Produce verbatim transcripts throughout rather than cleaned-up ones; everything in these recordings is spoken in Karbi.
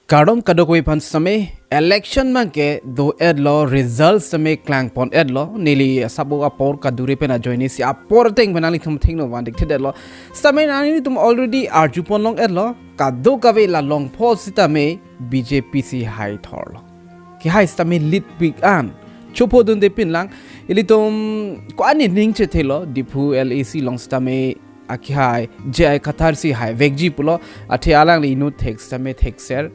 Kardom kadokave aphan sitame, election abangke do-etlo, result sitame klangpon-etlo, neli asabo apor kadure pen ajoine si apor ateng pen nanglitum thengno vandik thedetlo. Sitame nanglitum already arjupon long-etlo, kadokave la Longpho sitame B J P si haithorlo. Kehai sitame lead pik an chopho dunde pinlang, ilitum ko-an aning chethelo, Diphu L A C along sitame akehai J I Kathar si haivekji pulo, athe alangli inut thek sitame thekser.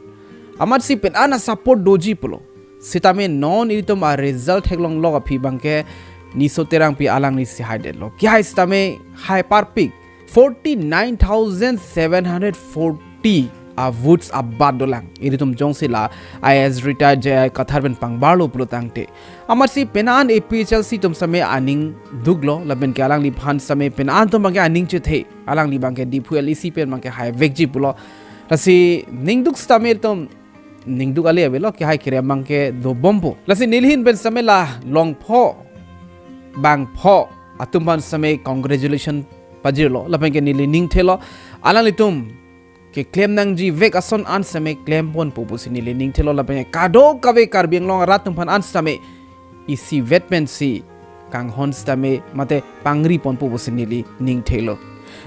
Amatsi pen-an a-support doji pulo. Sitame non ilitum a-result theklonglok aphi abangke Niso Terangpi alangli si haidetlo. Kehai sitame haiparpik, forty-nine thousand seven hundred forty a-votes abat dolang. Ilitum jongsi la I A S retired J I Kathar pen pangbarlo pulotangte. Amatsi pen-an A P H L C atum sitame aning duklo, lapenke alangliphan sitame pen-an atum abangke aning chethe. Alangli abangke Diphu L A C pen abangke haivekji pulo. Lasi ning duk sitame ilitum ning duk ale avelo, kehai kerem abangke dobompo. Lasi neli ahin pen sitame la Longpho, Bangpho atum aphan sitame congratulation pajirlo, lapenke neli ning thelo, alanglitum keklem nangjivek ason an sitame klemponpo pusi neli ning thelo, lapenke kadokave Karbi Anglong arat atum aphan an sitame isivet pensi kanghon sitame mate pangriponpo pusi neli ning thelo.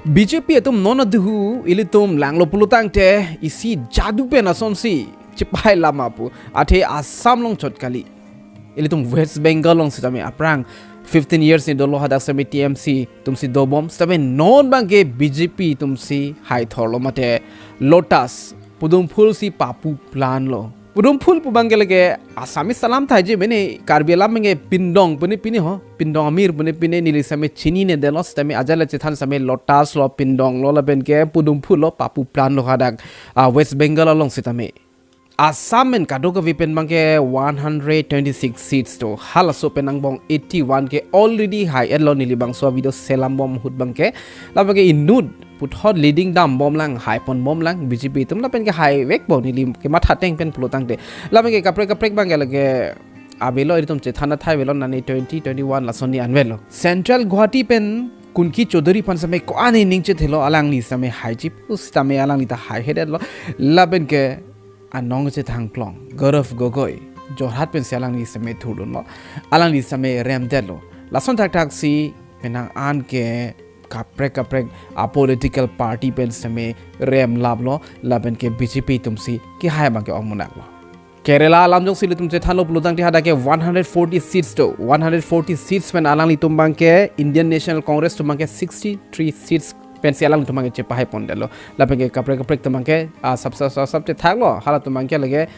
B J P atum non aduhu ilitum langlo pulotangte isi jadu pen asonsi chepahai lama pu, athe Assam along chot kali. Ilitum West Bengal along sitame aphrang fifteen years ni dolo, hadak sitame T M C atum si dobom, sitame non abangke B J P atum si haithorlo mate Lotus, pudum phul si papu planlo. Pudum phul pu abangke lake Assamese alam thaiji mene, Karbi alam abangke pindong pune pine ho, pindong amir pune pine, neli sitame chininedetlo, sitame ajat le chethan sitame Lotus lo, pindong lo, lapenke pudum phul lo, papu planlo hadak, ah, West Bengal along sitame. Assam pen kadokave pen abangke one hundred twenty-six seats do. Halaso pen angbong eighty-one ke already hai-etlo, neli bangso video selam bom ahut abangke. Lapenke inut puthot leading dambomlang, haiponbomlang B J P atum, lapenke haivekpo neli kematha ateng pen pulotangte. Lapenke kaprek kaprek abangke lake avelo, ilitum chethan athai avelo, nani twenty twenty-one lason ni anvelo. Central Guwahati pen Kunki Chowdhury aphan sitame ko-an aning chethelo, alangli sitame haiji pu sitame alangli ta haihedetlo. Lapenke anong chethangklong Gaurav Gogoi, Jorhat pensi alangli sitame thurdunlo, alangli sitame remdetlo. Lason thakthak si penang an ke kaprek kaprek a-political party pen sitame remlaplo, lapenke B J P atum si kehai abangke ongmunaklo. Kerala alam jongsi ilitum chethanlo pulotangte hadak ke one hundred forty seats do. One hundred forty seats pen alanglitum abangke Indian National Congress atum abangke sixty-three seats pensi alanglitum abangke chepahaipondetlo. Lapenke kaprek kaprek atum abangke, ah, sap sap sap sap chethaklo, halatum abangke lake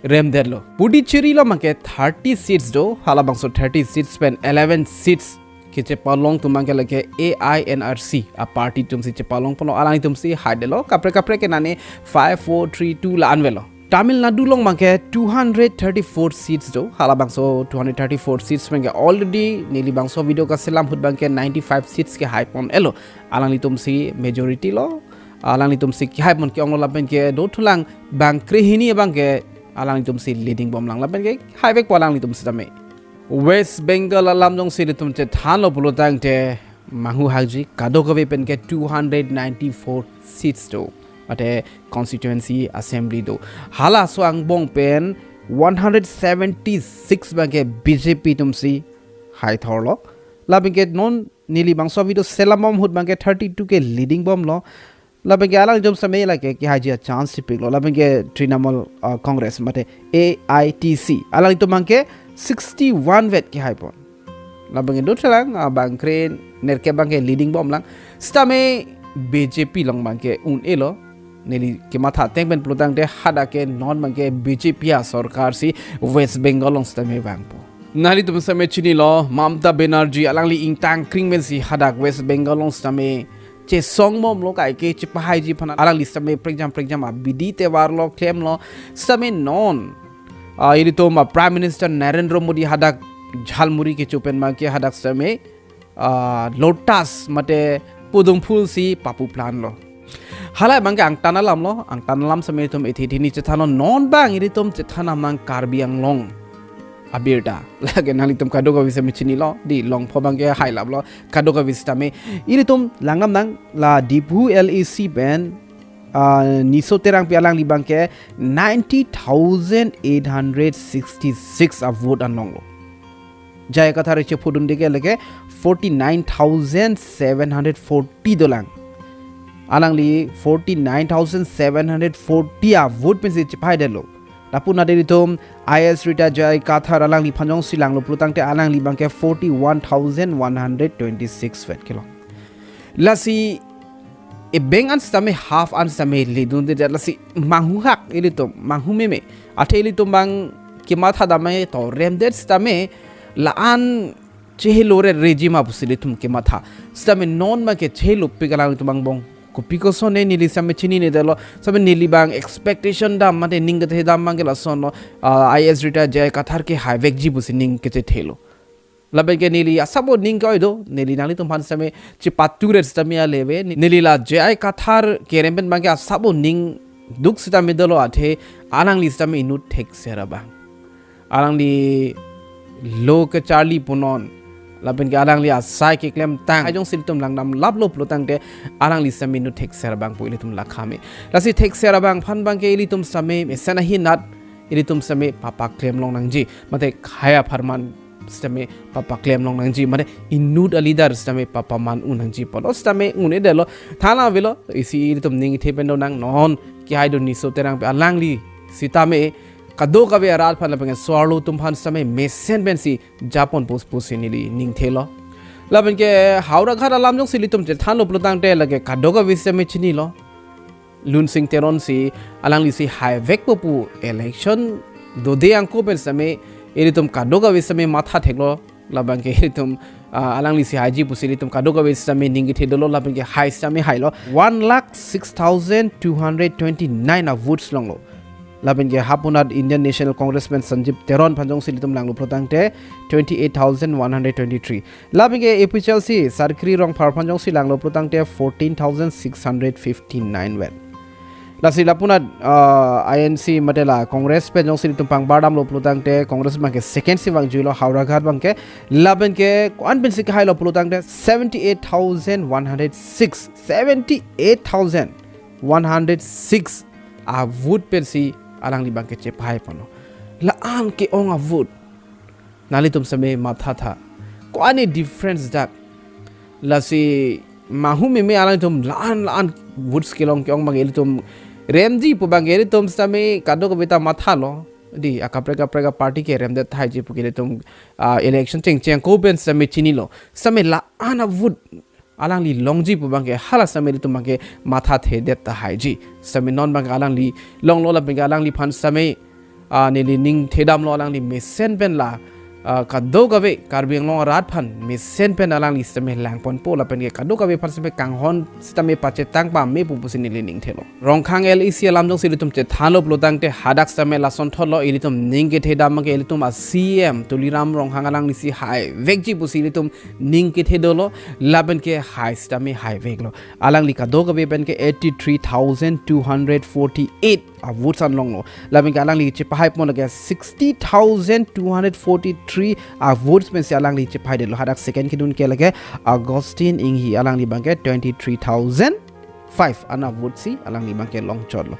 remdetlo. Puducherry along abangke thirty seats do, halabangso thirty seats pen eleven seats kechepalong atum abangke lake A I N R C a-party atum si chepalongponlo, alangtum si haidetlo, kaprek kaprek ke nani five four three two la anvelo. Tamil Nadu along abangke two hundred thirty-four seats do, halabangso two hundred thirty-four seats abangke already neli bangso video kaselam ahut abangke ninety-five seats ke haipon-etlo. Alanglitum si majority lo, alanglitum si kehaipon ke-onglo, lapenke dothulang bang krehini abangke alanglitum si leading bomlang, lapenke haivekpo alanglitum sitame. West Bengal alam jongsi ilitum chethanlo pulotangte manghu hakji, kadokave penke two hundred ninety-four seats do, mate constituency assembly do. Halaso angbong pen one hundred seventy-six abangke B J P atum si haithorlo. Lapenke non neli bangso video selam bom ahut abangke thirty-two ke leading bomlo. Lapenke alanglitum sitame lake kehaiji a-chance chepiklo. Lapenke Trinamool, ah, Congress mate A I T C, alanglitum abangke sixty-one vet kehaipon. Lapenke dothulang, ah, bang kre nerkep abangke leading bomlang. Sitame B J P along abangke un-elo. Neli kematha ateng pen pulotangte hadak ke non abangke B J P a-sorkar si West Bengal along sitame vangpo. Nanglitum sitame chinilo, Mamata Banerjee alangli ingtang kring pensi hadak West Bengal along sitame chesong bomlo, kaike chepahaiji aphan alangli sitame prekjam prekjam abidi tevarlo, klemlo. Sitame non, ah, ilitum a-Prime Minister Narendra Modi hadak jhalmuri kecho pen abangke hadak sitame, ah, Lotus mate pudum phul si papu planlo. Halabangke angtan alamlo, angtan alam sitame ilitum ithi ithi ni chethanlo, non abang ilitum chethan amang Karbi Anglong abirta. Lake nanglitum kadokave sitame chinilo, dei Longpho abangke hailaplo, kadokave sitame. Ilitum langdamnang, la Diphu L A C pen ah, Niso Terangpi alangli abangke ninety thousand eight hundred sixty-six a vote an longlo. J I Kathar chephudunde ke lake forty-nine thousand seven hundred forty dolang. Alangli forty-nine thousand seven hundred forty a vote pensi chephaidetlo. Lapu nat ilitum I A S retired J I Kathar alangliphan jongsi langlo pulotangte alangli abangke forty-one thousand one hundred twenty-six vote kelong. Lasi ebeng an sitame half an sitame ledunde, lasi manghuhak ilitum, manghu meme. Athe ilitum abang kematha dam ae to remdet sitame la-an chehelo re regime pusi ilitum kematha. Sitame non abangke chehelopik alanglitum angbong. Kopi kosonne neli sitame chininedetlo, sitame neli abang expectation dam mate ning kethe dam abangke lasonlo, ah, I A S retired J I Kathar ke haivekji pusi ning kechethelo. Lapenke neli asap o ning ke-oi do, neli nanglitumphan sitame chepaturet sitame aleve, neli la J I Kathar kerem pen abangke asap o ning duk sitame dolo athe alangli sitame inut thekser abang. Alangli lo kecharli punon. Lapenke alangli asai keklemtang. Ajongsi ilitum langdam laplo pulotangte alangli sitame inut thekser abang pu ilitum lakha me. Lasi thekser abangphan abangke ilitum sitame mesen ahin nat ilitum sitame papaklem long nangji. Mate khei apharman sitame papaklem long nangji. Mate inut a leader sitame papaman un nangji. Pulo sitame un-edetlo. Than avelo isi ilitum ning kethe pen donang non kehai do Niso Terangpi alangli sitame kadokave arat aphan lapenke so-arlo atum aphan sitame mesen pensi japonpo pusi neli ning thelo. Lapenke Howraghat alam jongsi ilitum chethanlo pulotangte lake kadokave sitame chinilo. Lunsing Teron si alangli si haivekpo pu election dode angko pen sitame ilitum kadokave sitame matha theklo. Labangke ilitum, ah, alangli si haiji pusi ilitum kadokave sitame ning kethe dolo, lapenke hai sitame hailo. One lakh six thousand two hundred twenty-nine a votes longlo. Lapenke hapunat Indian National Congress pen Sanjib Teron aphan jongsi ilitum langlo pulotangte twenty-eight thousand one hundred twenty-three. Lapenke A P H L C Sarkri Rongphar aphan jongsi langlo pulotangte fourteen thousand six hundred fifty-nine vote. Lasi lapunat, ah, I N C mate la Congress pen jongsi ilitum pangbardamlo pulotangte Congress abangke second si vangjuilo Howraghat abangke. Lapenke ko-an pensi kehailo pulotangte seventy-eight thousand one hundred six, seventy-eight thousand one hundred six a vote pensi alangli abangke chephai ponlo. La-an ke-ong a vote. Nanglitum sitame mathatha. Ko-an a difference dak. Lasi manghu meme alangtum la-an la-an votes kelong ke-ong abang ilitum remji pu abang ilitum sitame kadokave ta mathalo. Di akaprek kaprek a party ke remdet tahai ji pu ke ilitum, ah, election chengcheng ko pen sitame chinilo. Sitame la-an a vote alangli longji pu abangke hala sitame ilitum abangke mathathedet tahaiji. Sitame non abangke alangli longlo lapenke alangliphan sitame, ah, neli ning thedamlo alangli mesen pen la, ah, kadokave Karbi Anglong arat aphan mesen pen alangli sitame langponpo lapenke kadokave aphan sitame kanghon sitame pachetang pamepo pusi neli ning thelo. Rongkhang L A C alam jongsi ilitum chethanlo pulotangte hadak sitame lasonthotlo, ilitum ning kethedam abangke ilitum a C M Tuliram Ronghang alangli si haivekji pusi ilitum ning kethe dolo, lapenke hai sitame haiveklo. Alangli kadokave penke eighty-three thousand two hundred forty-eight a votes an longlo. Lapenke alangli chepahai pon lake sixty thousand two hundred forty-three a votes pensi alangli chepahaidetlo. Hadak second kedun ke lake Augustine Inghi, alangli abangke twenty-three thousand five an a vote si alangli abangke longchotlo.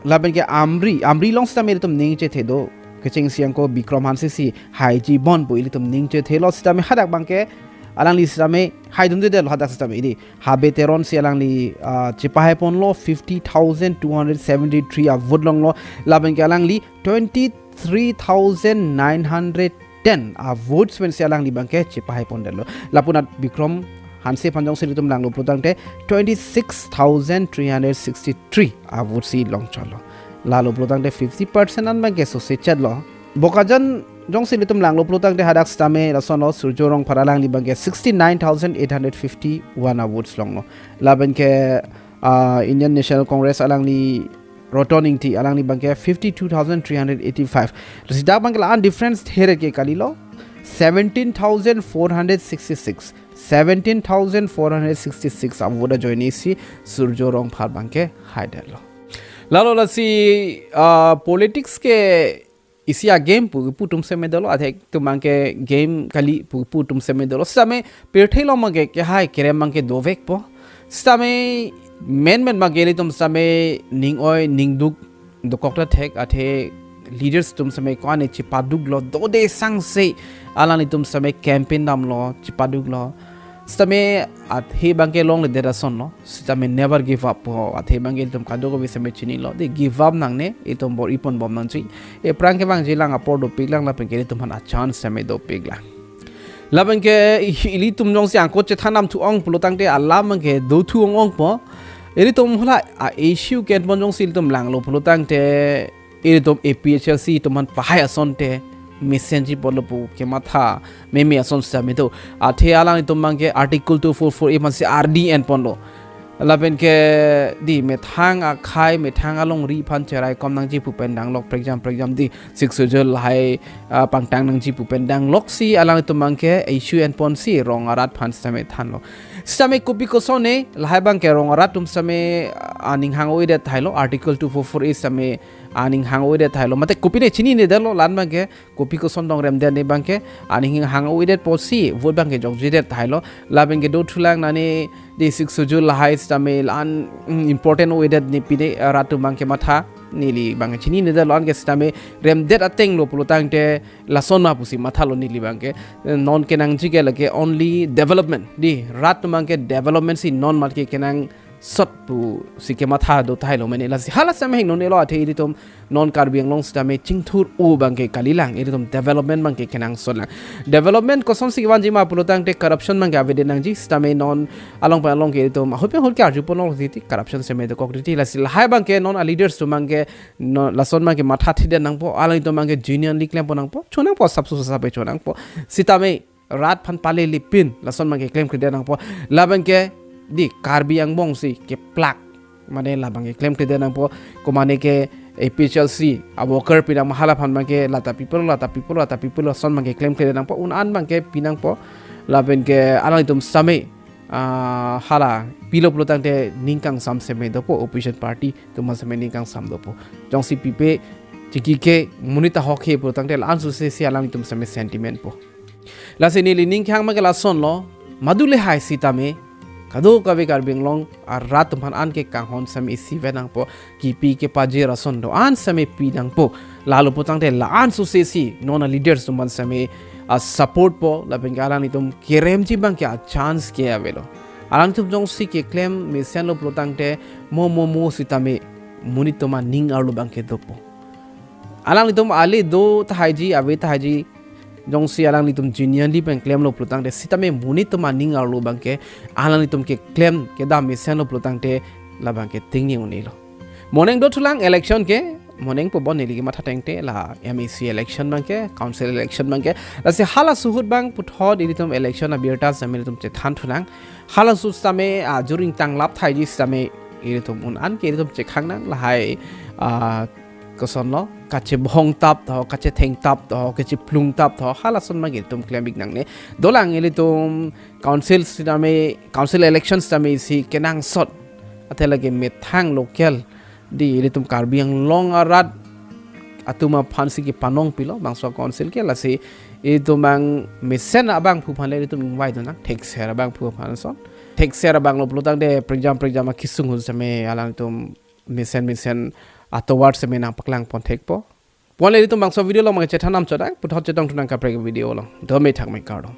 Lapenke Amri, Amri along sitame ilitum ning chethe do. Kechengsi angko Bikram Hanse si haiji bon pu ilitum ning chethelo sitame hadak abangke alangli sitame haidundedetlo hadak sitame. Di Habe Teron si alangli, ah, chepahai ponlo fifty thousand two hundred seventy-three a vote longlo. Lapenke alangli twenty-three thousand nine hundred ten a votes pensi alangli abangke chepahai pondetlo. Lapunat Bikram Hanse aphan jongsi ilitum langlo pulotangte twenty-six thousand three hundred sixty-three a votes si longchotlo. Lalo pulotangte fifty percent an abangke sose chetlo. Bokajan jongsi ilitum langlo pulotangte hadak sitame lasonlo Surjo Rongphar alangli abangke sixty-nine thousand eight hundred fifty-one a votes longlo. Lapenke, ah, Indian National Congress alangli Roton Ingti alangli abangke fifty-two thousand three hundred eighty-five. Lasi dak abangke la-an difference there ke kalilo. Seventeen thousand four hundred sixty-six. Seventeen thousand four hundred sixty-six a vote ajoine si Surjo Rongphar abangke haidetlo. Lalo lasi, ah, politics ke isi a game pu pu atum seme dolo, athek atum abangke game kali pu pu atum seme dolo. Sitame pirthe along abangke kehai kerem abangke dovekpo. Sitame Menmen abangke ilitum sitame ning oi ning duk dokok ta thek, athe leaders atum sitame ko-an chipaduklo, dode sangse alanglitum sitame campaign damlo, chipaduklo. Sitame athe abangke longledet asonlo, sitame never give up po. Athe abangke ilitum kadokave sitame chinilo, dei give up nangne, itum bor-i ponbom nangji. Ephrang kevangjilang apor dopiklang, lapenke ilitum aphan a-chance sitame dopiklang. Lapenke i-, ilitum jongsi angko chethan damthu ong pulo tangte alam abangke dothu ong-ong po. Ilitum hala a-issue ke-en pon jongsi ilitum langlo pulo tangte, ilitum A P H L C atum aphan pahai asonte mesenji ponlo pu kematha meme ason sitame do. Athe alanglitum abangke Article two four four A aphansi ardi en ponlo. Lapenke dei methang akhei, methang alongri aphan cheraikom nangji pu pen danglok, prekjam prekjam dei Sixth Schedule lahai, ah, pangtang nangji pu pen dangloksi alanglitum abangke issue en ponsi rong arat aphan sitame thanlo. Sitame kopi kosonne lahai abangke rong arat atum sitame, ah, aning hang-o-edet thailo, Article two four four A sitame aning hang-o-edet thailo. Mate kopine chininedetlo, la-an abangke kopi koson dong remdet ne abangke aning hang-o-edet apotsi vote abangke jokjedet thailo. Lapenke dothulang nane dei Sixth Schedule lahai sitame la-an, mm, important o-edet ne pine, ah, rat atum abangke matha, neli abangke chininedetlo, anke sitame remdet atenglo pulo tangte lason ma pusi mathalo neli abangke. Eh, non kenangji ke lake only development. Dei rat atum abangke development si non mat ke kenangsot pusi kematha do thailo mene, lasi hala sitame hingno nelo, athe ilitum non Karbi Anglong sitame chingthur-o abangke kalilang, ilitum development abangke kenangsotlang. Development kosonsi kevanji ma pulo tangte corruption abangke avedet nangji, sitame non along pen along ke ilitum ahut pen ahut ke arju ponlo titi, corruption sitame dokok titi, lasi lahai abangke non a-leaders atum abangke non lason abangke mathathedet nangpo, alanglitum abangke genuinely klem pon nangpo, chonangpo, sapso sasape chonangpo. Sitame rat aphan pale lipin lason abangke klemkledet nangpo. Labangke dei Karbi angbong si keplak, mane labangke klemkledet nangpo. Komane ke A P H L C a-worker pinang ma hala aphan abangke lata people, lata people, lata people lason abangke klemkledet nangpo. Un-an abangke pinangpo. Lapenke alanglitum sitame, ah, hala pilo pulo tangte ning kangsam sitame dopo, opposition party atum sitame ning kangsam dopo. Jongsi pipe chingki ke monit ahok he pulo tangte la-an suse si alanglitum sitame sentiment po. Lasi neli ning kehang abangke lasonlo, madule hai sitame kadokave Karbi Anglong arat atum aphan an ke kanghon sitame isivet nangpo, kipi kepajir ason do-an sitame pi nangpo. Lalo pulo tangte la-an suse si non a-leaders atum aphan sitame, ah, support po, lapenke alanglitum keremji abangke a-chance ke avelo. Alanglitum jongsi keklem mesenlo pulo tangte mo mo mo sitame monit atum aning arlo abangke dopo. Alanglitum ale do tahaiji, ave tahaiji, jongsi alanglitum genuinely pen klemlo pulo tangte sitame monit atum aning arlo abangke alanglitum keklem kedam mesenlo pulo tangte labangke tingni un-elo. Mo neng dothulang election ke, mo neng po bon neli kematha tangte la M A C election abangke, council election abangke. Lasi halaso ahut abang puthot ilitum election abirta sitame ilitum chethan thulang. Halaso sitame, ah, juring tanglap thaiji sitame ilitum un-an ke ilitum chekhang nang lahai, ah, kosonlo, kachebhong tap tho, kachetheng tap tho, kacheplung tap tho, halason abangke ilitum klem ik nangne. Dolang ilitum council sitame, council election sitame isi kenangsot. Athe lake methang local dei ilitum Karbi Anglong arat atum aphan si kepanong pilo bangso council ke, lasi itum abang mesen abangphu aphan le itum ingvai do nang, thekser abangphu aphan ason. Thekser abanglo pulo tangte prekjam prekjam akesung ahut sitame alanglitum mesen mesen atovar sitame nangpaklang pon thekpo. Pon le itum bangso video along abang chethan nam chodang, puthot chetong thunang kaprek video along. Dome thakme, kardom.